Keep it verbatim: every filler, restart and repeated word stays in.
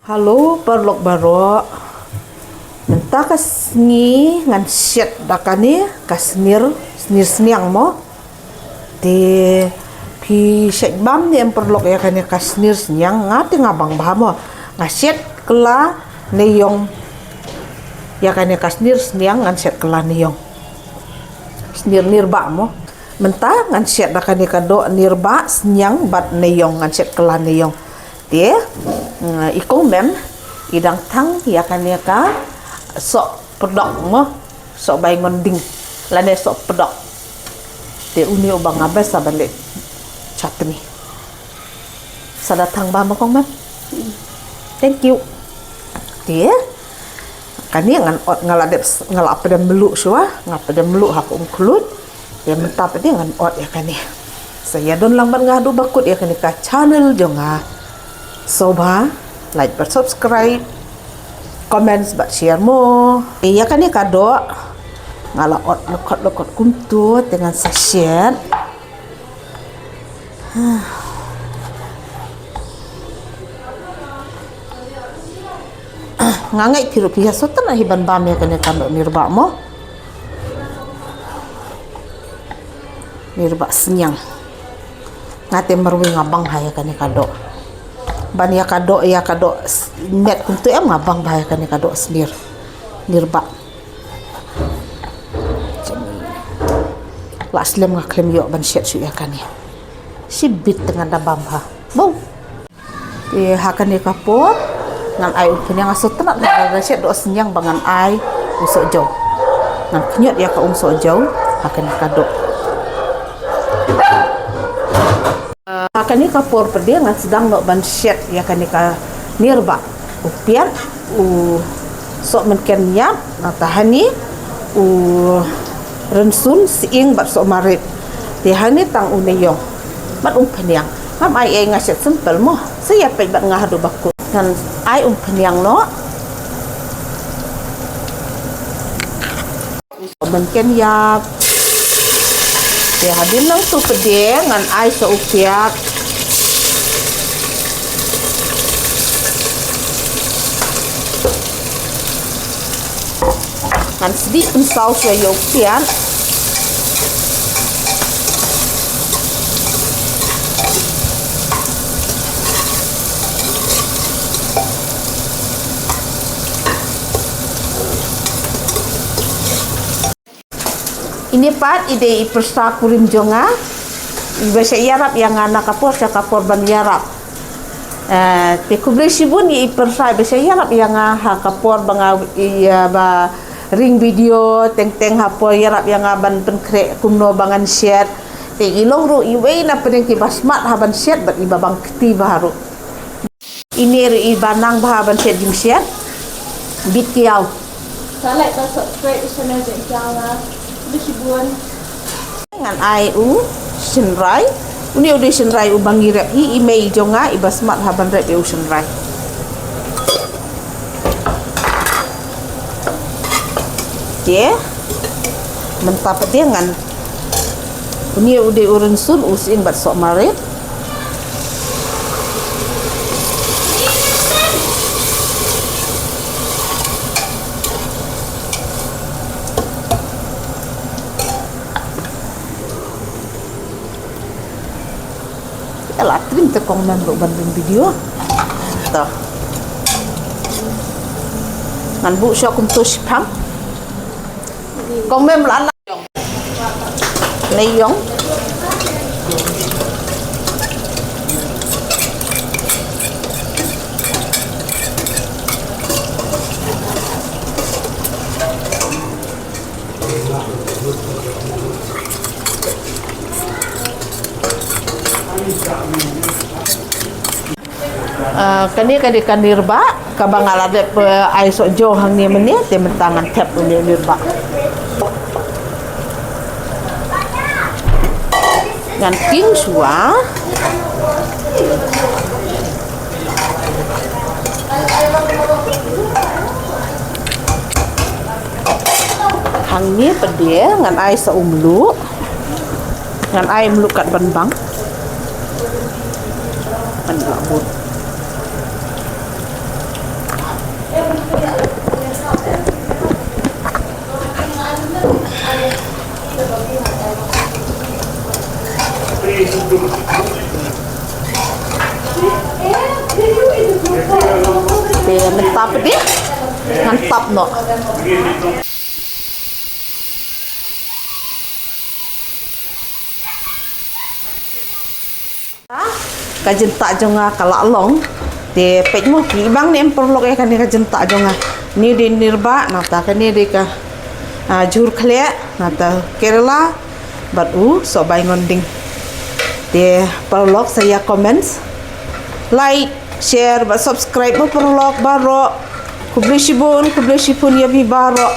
Hello, paralok baroh. Mynta ka sngi ngan shet da kane ka snir, snir sniang mo. Te phi shet bam ne em paralok ïa kane ka snir sniang, nga te nga bang bha mo. Nga shet kylla ne ïong ïa kane ka snir sniang, ngan shet kylla ne ïong. Snir nirbah mo. Mynta ngan shet da kane ka doh nirbah sniang bad ne ïong, ngan shet kylla ne ïong. Te, mm, i kong mem i dang thang ïa kane ka soh pdok mo, soh bai ngon ding lane soh pdok. Te une uba nga best sa ban leh chutney. Sa da thang bha mo kong mem. Thank you. Te kane ngan ot, nga la dep, nga la pdem mluh shuwa, nga pdem mluh ha ka umkhluit. Te mynta pat de ngan ot ïa kane. Sa ïa don lang bad nga haduh ba kut ïa kane ka channel jong nga. Sngewbha like bad subscribe, comments bad share mo. Te ïa kane ka doh nga la ot lyngkot lyngkot kumto, te ngan sa shet. Nga ngeit phi ruh phi ha sot na hi ban bam ïa kane ka doh nirbah mo. Nirbah sniang. Nga te marwei nga bang ha ïa kane ka doh. Ban ïa ka doh, ïa ka doh s-, met kumto em nga bang bha ïa kane ka doh snir. Nirbah. La slem nga khlem ïoh ban shet shuh ïa kane. Shibit te ngan da bam bha. Bau. Te ha kane ka por ngan ai umphniang, nga sngewtynnat nga da shet doh sniang ba ngan ai u sohjew. Ngan khñiot ïa ka um sohjew ha kane ka doh. Ha kane ka por pat de ngan sdang noh ban shet ïa kane ka nirbah, u piat, u sohmynken ïap, nangta hangne u rynsun, sying bad sohmarit. Te hangne tang une ïong bad umphniang. Ngam ai ei, nga shet simple mo. Sa ïa peit bad nga haduh ba kut. Ngan ai umphniang noh. Sohmynken ïap. Te hadien nangto pat de ngan ai soh u piat. Ngan sdih pynsaw shuwa ïa u piat. Ine pat i dei i pyrsa kurim jong nga. Iba shah ïarap ïa nga na ka por sha ka por ban ïarap. Eh, te khublei shibun ïa i pyrsa iba shah ïarap ïa nga ha ka por ba nga, ïa, ba ring video, teng teng ha por ïarap ïa nga ban pynkhreh kumno ba ngan shet. Te i long ruh iwei na pdeng kiba smat ha ban shet bad iba bang kti bha ruh. Ine ruh iba nang bha ban shet jingshet. Bit kiaw. Sa like bad subscribe i channel jong nga. Khublei shibun. Ngan ai u shynrai. Une u dei shynrai uba ngi rep hi, i mei jong nga iba smat ha ban rep ïa u shynrai. Te mynta pat de ngan, une u dei u rynsun, u sying bad sohmarit. Ïa la trim te kong mem ruh ban ring video. To. Ngan buh shuwa kumto shiphang. Kong mem la la. Nai ïong. Ah, kane ka dei ka nirbah kaba nga la dep, eh, ai sohjew hangne mynne, te mynta ngan thep une u nirbah. Ngan khing shuwa. Hangne pat de ngan ai sa u mluh. Ngan ai u mluh kat ban bang. Ngan lah bud. Te mynta pat de ngan tap noh. Ka jyntah jong nga ka la long. Te peit mo, phi i bang ne em paralok ïa kane ka jyntah jong nga. Ni dei nirbah, nangta kane dei ka, ah, jhur khleh, nangta karela bad u sohbai ngonding. Te paralok sa ïa comments, like, share bad subscribe mo paralok baroh. Khublei shibun, khublei shibun ïa phi baroh.